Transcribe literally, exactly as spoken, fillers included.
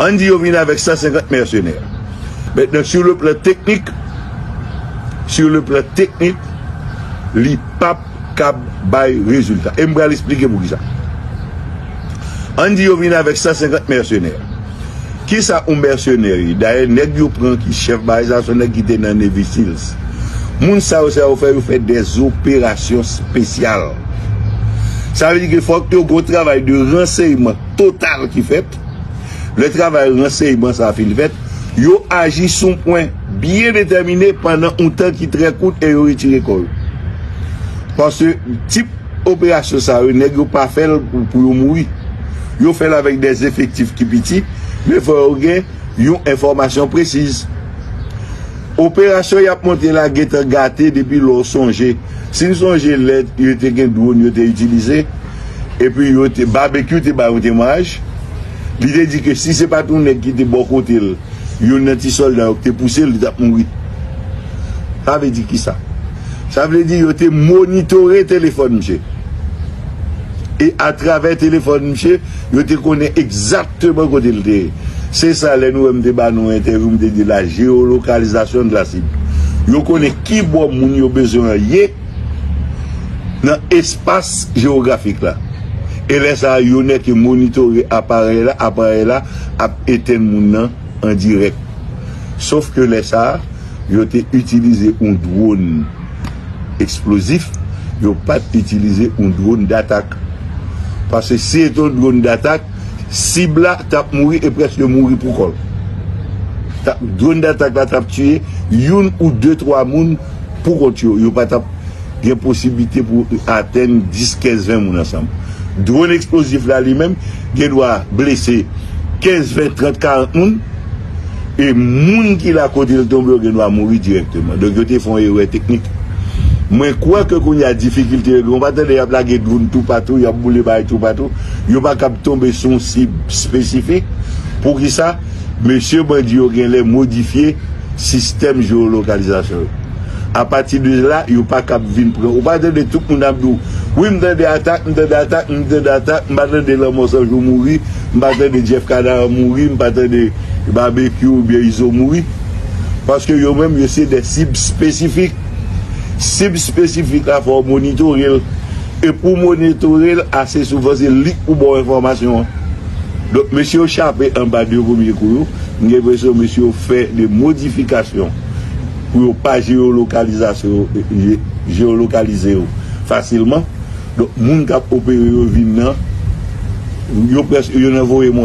Ann di yo vin avèk san senkant mèsenè. Mentnan, sur le plan technique, sur le plan technique, li p ap kab bay rezilta. E m pral eksplike poukisa. Ann di yo vin avèk san senkant mèsenè. Kisa yon mèsenè ye? Dayè, nèg yo pran ki chèf bagay sa, se yon nèg ki te nan Navy SEALs. Moun sa yo, sa yo fè, yo fè dèzoperasyon espesyal. Sa vle di ke fòk yo gon travay de ransèyman total ki fèt. Lè travay ransèyman sa a fin fèt, yo aji sou yon pwen byen detèmine pandan yon tan ki trè kout e yo retire kò yo. Paske tip operasyon sa yo, nèg yo pa fè l pou, pou yo mouri. Yo fè l avèk dè efektif ki piti, men fò yo gen yon enfòmasyon presiz. Operasyon y ap monte la gentan gate depi lè w sonje. Si n sonje lè yo te gen dwòn yo te itilize, epi yo te, Babekyou te bay yon temwayaj, li te di ke si se pa t yon nèg ki te bò kote l, youn nan ti sòlda yo ki te pouse l, li t ap mouri. Sa vle di kisa? Sa vle di yo te monitore telefòn misye. E atravè telefòn misye, yo te konnen egzakteman kote l te ye. Se sa, lè nou wè m te ba nou entèvyou, m te di la géolocalisation de la cible. Yo konnen ki bò moun yo bezwen an ye nan espas jewografik la. E lè sa a, yo nèk monitore aparèy la, aparèy la ap etenn moun nan an dirèk. Sof ke lè sa a, yo te itilize yon dwòn eksplozif, yo pa t itilize yon dwòn datak. Paske si se te yon dwòn datak, sib la t ap mouri e prèske mouri pou kò l. T ap, dwòn datak la t ap tiye youn ou de, twa moun pou kont yo. Yo pa t ap gen posiblite pou atenn dis, kenz, ven moun ansanm. Dwòn eksplozif la li menm gen dwa blese kenz, ven, trant, karant moun. E moun ki la kote l tonbe yo gen dwa mouri dirèkteman. Donk yo te fè yon erè teknik. Mwen kwè ke kounye a difikilte yo gen, ou pa tande y ap lage dwòn toupatou, y ap boule bagay toupatou. Yo pa kab tonbe sou yon sib espesifik. Poukisa? Mesye bandi yo genlè modifye sistèm jewolokalizasyon yo. Apati de la, yo pa kab vin pran. Ou pa tande tout moun ap di w, wi, m tande atak, m tande atak, m tande atak, m pa tande Lanmò San Jou mouri, m pa tande Jeff Kadar mouri, m pa tande Babekyou oubyen Izo mouri. Paske yo menm, yo se de sib espesifik. Sib espesifik la, fò w monitore l. E pou w monitore l, ase souvan se li k pou ba w enfòmasyon an. Donk, mesye yo chape anba de premye kou yo. M gen enpresyon mesye yo fè de modifikasyon pou yo pa jewolokalizasyon, je-, jewolokalize yo fasilman. Donk, moun k ap opere yo vin nan, yo prèske, yo nan voye monte.